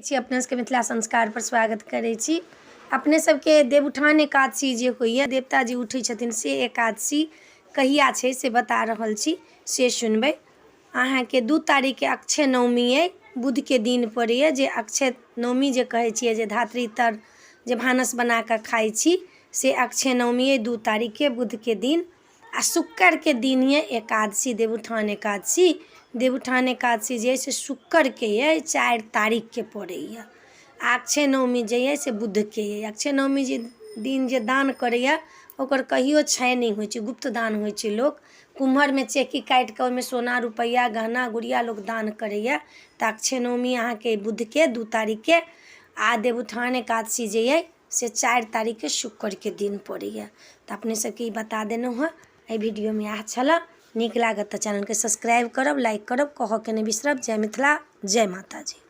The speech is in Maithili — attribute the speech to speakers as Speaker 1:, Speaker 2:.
Speaker 1: छी अपने सबके मिथिला संस्कार पर स्वागत करै छी। अपने सबके देवउठान एकादशी जे होइए, देवता जे उठै छथिन से एकादशी कहिया छै से बता रहल छी, से सुनबै। अहाँके 2 तारीखके अक्षय नवमी अइ, बुधके दिन पड़ैए, जे अक्षय नवमी जे कहै छियै, जे धात्री तर जे भानस बना कऽ खाइ छी, से अक्षय नवमी अइ 2 तारीखके बुधके दिन। आ शुक्रके दिन यऽ एकादशी, देवउठान एकादशी। देवउठान एकादशी जे अइ से शुक्रके अइ, 4 तारीखके पड़ैए। आ अक्षय नवमी जे अइ से बुधके अइ। अक्षय नवमी जे दिन जे दान करैए ओकर कहियो क्षय नहि होइ छै, गुप्त दान होइ छै। लोक कुम्हरमे चेकी काटि कऽ ओहिमे सोना रुपैआ गहना गुड़िया लोक दान करैए। तऽ अक्षय नवमी अहाँके बुधके 2 तारीखके, आ देवउठान एकादशी जे अइ से 4 तारीखके शुक्रके दिन पड़ैए। तऽ अपने सबके ई बता देलहुँ हँ। एहि वीडियोमे इएह छलऽ। नीक लागत तऽ चैनलके सब्सक्राइब करब, लाइक करब, कहऽके नहि बिसरब। जय मिथिला, जय माताजी।